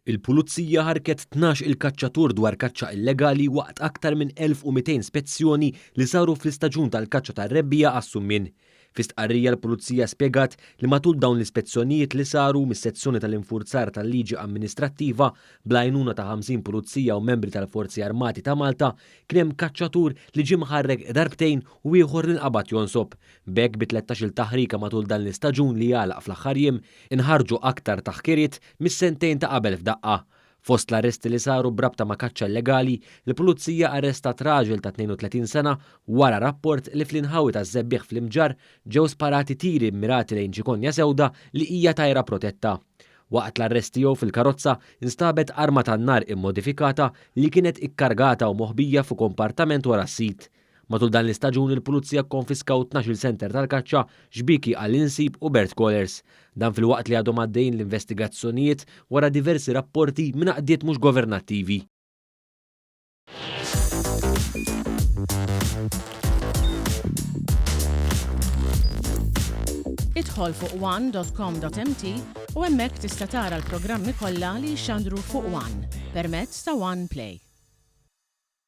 Il-Pulizija ħarrket 12 il-kaċċatur dwar kaċċa illegali waqt aktar minn 1,200 spezzjoni li saru fl-istaġun tal-kaċċa tar-rebbiegħa għas-summien. Fi stqarrija l-Pulizija spjegat li matul dawn l-ispezzjonijiet li saru mis-Sezzjoni tal-Infurzar tal-Liġi Amministrattiva bl-għajnuna ta' 50 pulizija u membri tal-Forzi Armati ta' Malta kien hemm kaċċatur li ġie mħarrek darbtejn u ieħor li nqabad jonsob. B'hekk bi 13-il taħrika matul dan l-istaġun li għalaq fl-aħħar jiem inħarġu aktar taħkiriet mis-sentejn ta' qabel f'daqqa. Fost l-arresti li saru b'rabta ma' kaċċa illegali, il-Pulizija arrestat raġel ta' 32 sena wara rapport li fl-inħawi taż-Żebbiegħ fl-Imġarr ġew sparati tiri mmirati lejn ċikonja sewda li hija tajra protetta. Waqt l-arrest tiegħu fil-karozza nstabet arma tan-nar immodifikata li kienet ikkargata u moħbija f'kompartament wara s-sit. Matul dan l-istaġun il-Pulizija kkonfiskaw 12-il senter tal-kaċċa, xbieki għall-insib u bird callers. Dan filwaqt li għadhom għaddejjin l-investigazzjonijiet wara diversi rapporti minn għaqdiet mhux governattivi. Idħol fuq one.com.mt u hemmhekk tista' tara l-programmi kollha li jixxandru fuq One permezz ta' One Play.